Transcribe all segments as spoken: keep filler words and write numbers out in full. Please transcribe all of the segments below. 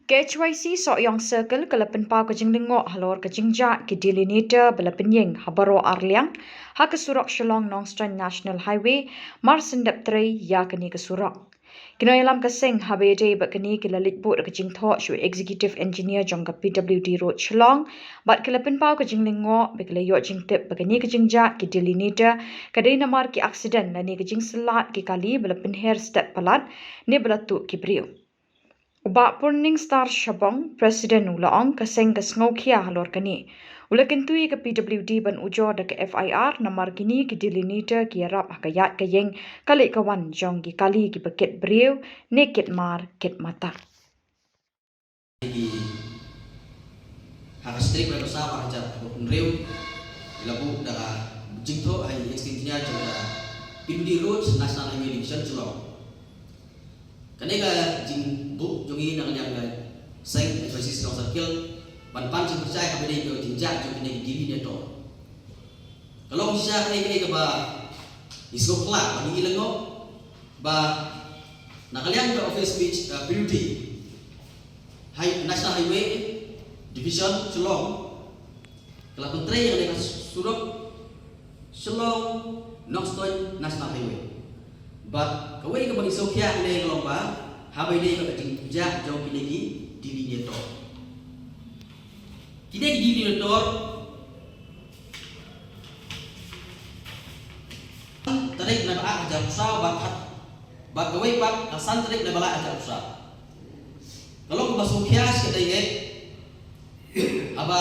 Ka H Y C Sohiong Circle ka la pynpaw ka jinglyngngoh halor ka jingjah ki delineator ba la pynïeng ha baroh arliang ha ka surok Shillong Nongstoiñ National Highway mar shen dep trei ïa kane ka surok. Ki nongïalam ka seng haba ïadei bad kane ki la leit buh da ka jingthoh sha u Executive Engineer jong ka P W D Road Shillong bad ki la pynpaw ka jinglyngngoh ba ki la ïoh jingtip ba kane ka jingjah ki delineator ka dei namar ki accident lane ka jingsyllad ki kali ba la pynher stet palat ne ba la tuh ki briew. U Bah Purning Star Shabong, President u la ong ka seng ka sngewkhia halor kane. U la kyntu ïa ka P W D ban ujor da ka F I R namar kine ki delineator ki ïarap ha ka ïaid ka ïeng ka leit ka wan jong ki kali kiba kit briew ne kit mar kit mata. Ki ha ka strik ba ka sa ba hajar ka bun riew la buh da ka jingthoh ha extension jong ka P W D Road National Highway Division Shillong. Kane ka jingbuh jong ngi na ka liang ka seng H Y C Shillong Circle ban pan jingpyrshah haba ïadei ka jingjah jong kine ki delineator. Ka long shisha kaei kaei kaba ngi sngewkhia ba ngi lyngngoh ba na ka liang ka office beach, uh, P W D High, National Highway Division Shillong ka la pyntrei ïa kane ka surok Shillong Nongstoiñ National Highway. Bad kawei kaba ngi sngewkhia hangne ka long ba haba ïadei bad ka jingjah jong kine ki delineator. Kine ki delineator tarik na ba ar hajar arphew saw bad khat bad kawei pat ka san tarik na ba lai hajar arphew saw. Ka long kaba sngewkhia shi katei ngi haba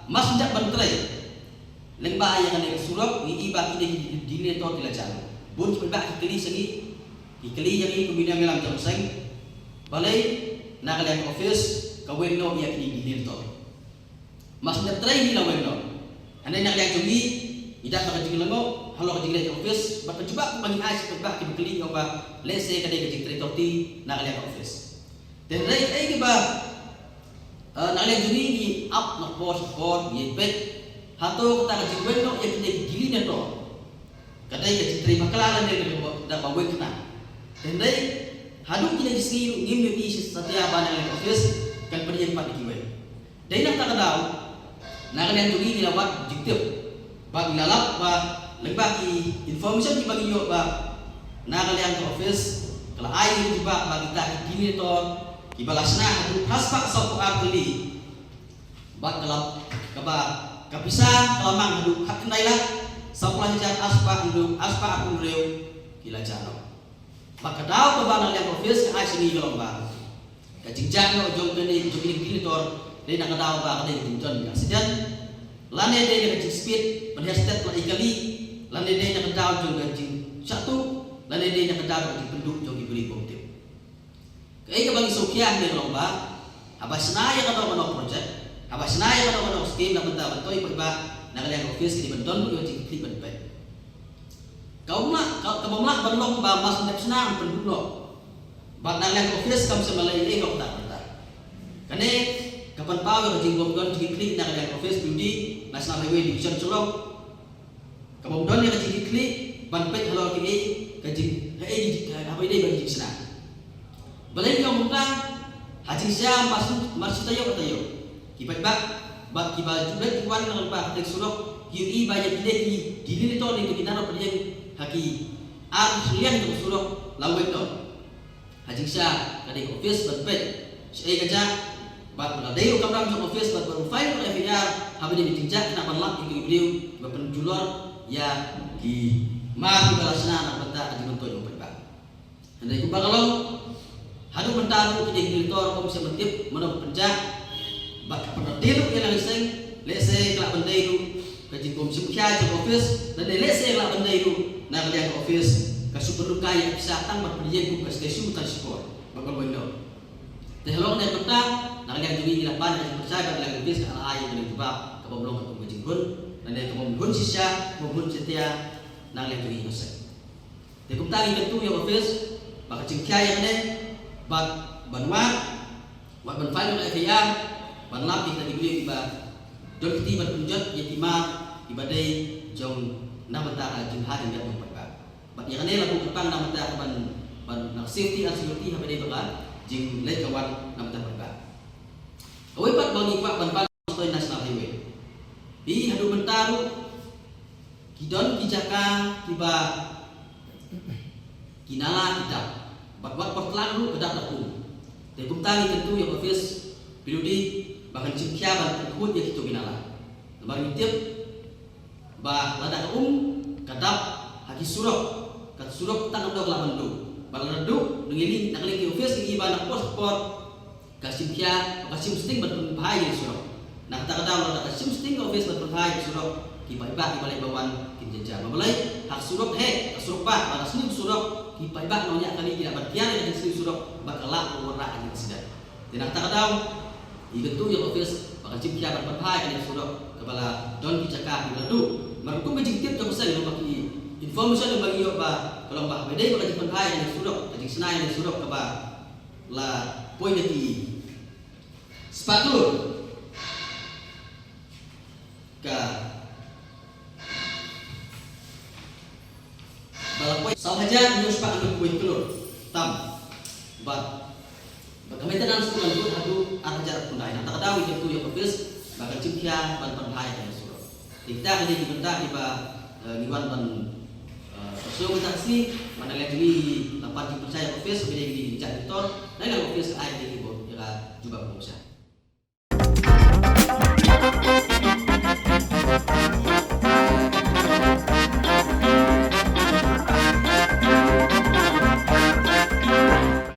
mar shen dep ban trei lyngba ïa kane ka surok ngi i ba kine ki delineator ki la jah noh. Bun ki paidbah ki kylli sha ngi, ki kylli ïa ngi kum ki nongïalam jong ka seng, balei na ka liang ka office ka weng noh ïa kine ki delineator. Mar shen dep trei ngi la weng noh. Hangne na ka liang jong ngi ngi dap da ka jinglyngngoh halor ka jingleit ka office bad ka jubab ba ngi ai sha ki paidbah kiba kylli ong ba lehse ka dei ka jingtrei torti na ka liang ka office. Te hynrei kaei kaba, eh, na ka liang jong ngi ngi ap na ka por sha ka por ngi peit hato kata ka jingweng noh ïa kine ki delineator ka dei ka jingtrei bakla lane ka dei da kaba weng khnang. Te hynrei haduh kine ki sngi ruh ngim ïohi satia ba na ka liang ka office kan pynïeng pat ïa kiwei. Dei na kata ka daw na ka liang jong ngi ngi la wad jingtip bad ngi la lap ba lyngba ki information kiba ngi ïoh ba na ka liang ka office ka la ai ïa ki jubab ba kita ki delineator kiba la shna haduh phra spah sawphew ar tylli bad ka la, kaba ka pisa ka la mang haduh khatkhyndai lak sawphew lai hajar ar spah hynriew, ar spah arphew hynriew ki la jah noh. Bad ka daw kaba na ka liang ka office ka ai sha ngi ka long ba ka jingjah noh jong kane jong kine ki delineator dei na ka daw ba ka dei ka jingdon ka accident lane dei na ka jingspeed pynher stet la i kali lane dei na ka daw jong ka jingshah tuh lane dei na ka daw jong ka jingpynduh jong ki briew bym tip. Kaei kaba ngi sngewkhia hangne ka long ba haba shna ïa kano kano project, haba shna ïa kano kano scheme na ka bynta ban toi paidbah na ka liang ka office ki dei ban don ruh ïa ka jingkitkhlieh ban peit. Ka bym lah, ka, ka bym lah ban long ba mar shen dep shna ban pynduh noh. Bad na ka liang ka office kam shym la leh ei ei ruh kata kata. Kane ka pynpaw ïa ka jingbym don jingkitkhlieh na ka liang ka office P W D National Highway Division Shillong. Ka bym don ïa ka jingkitkhlieh ban peit halor kaei ka jing, kaei ka jing, haba ïadei bad ka jingshna. Balei ka mynta ha jingshisha mar shu, mar shu taïew taïew ki paidbah bad kiba ju leit ju wan lyngba katei ka surok ki ïohi ba ïa kine ki delineator ne ki naro pdiang ha ki ar shiliang jong ka surok la weng noh. Ha jingshisha ka dei ka office ban peit shaei ka jah bad lada dei ruh ka kamram jong ka office bad ban file ruh ka F I R haba dei ka jingjah khnang ban lap ïa ki briew kiba pynjulor ïa ki mar kiba la shna na ka bynta ka jingmyntoi jong u paidbah. Hynrei kumba ka long haduh mynta ruh kine ki delineator ym shym tip mano ba pynjah bad ka pynrem ruh ïa la ka seng, lehse ka lah ban dei ruh ka jingkam shim khia jong ka office, lane lehse ka lah ban dei ruh na ka liang ka office ka shu pynrung kai ïa ka pisa tang ban pynïeng kum ka statue tang shipor bad ban weng noh. Te halor kane ka bynta na ka liang jong ngi ngi la pan ïa ka jingpyrshah bad ka liang ka office ka la ai ïa ka jubab ka bym long ka kum ka jingrung lane ka bym hun shisha ka bym hun satia na ka liang jong ngi ka seng. Te kumta ngi kyntu ïa ka office ba ka jingkhia ïa kane bad ban wad, wad ban file ïa ka F I R ban lap ïa kita ki briew kiba don kti ban pynjot ïa ki mar kiba dei jong na ka bynta ka jingbha jingjop jong u paidbah. Bad ïa kane la buh kyrpang na ka bynta ka ban, ban na safety and security haba dei ba ka jingleit ka wan na ka bynta u paidbah. ba ki nala ki dap, bad wat por tlang ruh ka dap da um. Te kumta ngi kyntu ïa ka office P W D ba kan shim khia ban pynkhuid ïa kito ki nala. Namar ngi tip ba lada ka um ka dap ha ki surok, ka surok tang ka dok la ban duh. Ba lada duh ngi, na ka liang ki office ngi ba na por por ka shim khia, ka shim sting ban pynbha ïa ki surok. Na kata ka daw lada ka shim sting ka office ban pynbha ïa ki surok, ki paidbah kiba leit ba wan kin jynjar. Namar balei? Ha ka surok heh, ka surok bah, lada sniew surok, ki paidbah nongñiah kali ki lah ban kiar ïa ka jingsniew surok bad ka lah ban wanrah ka jingaccident. Te na kata ka daw ngi kyntu ïa ka office ba kan shim khia ban pynbha ïa kane ka surok kaba la don ki jaka kiba la duh. Namar kum ka jingtip jong ka seng, namar ki information ba ngi ïoh ba ka long ba haba ïadei bad ka jingpynbha ïa kane ka surok, ka jingshna ïa kane ka surok kaba la poi na ki spah klur, ka ba la poi saw hajar hynñiew spah hynñiew phew wei klur tam. Bad, bad ka maintenance ka la kut haduh ar hajar khyndai. Na kata ka daw ngi kyntu ïa ka office ba kan shim khia ban pynbha ïa kane ka surok. Te kita ki dei ki bynta kiba, eh, ngi wan ban, eh, pynsngew mynta ka sngi. Bad na ka liang jong ngi la pan jingpyrshah ïa ka office ba dei ki dei ki janitor. Na ka liang office ka ai ïa ki bor ïa ka jubab pumsa.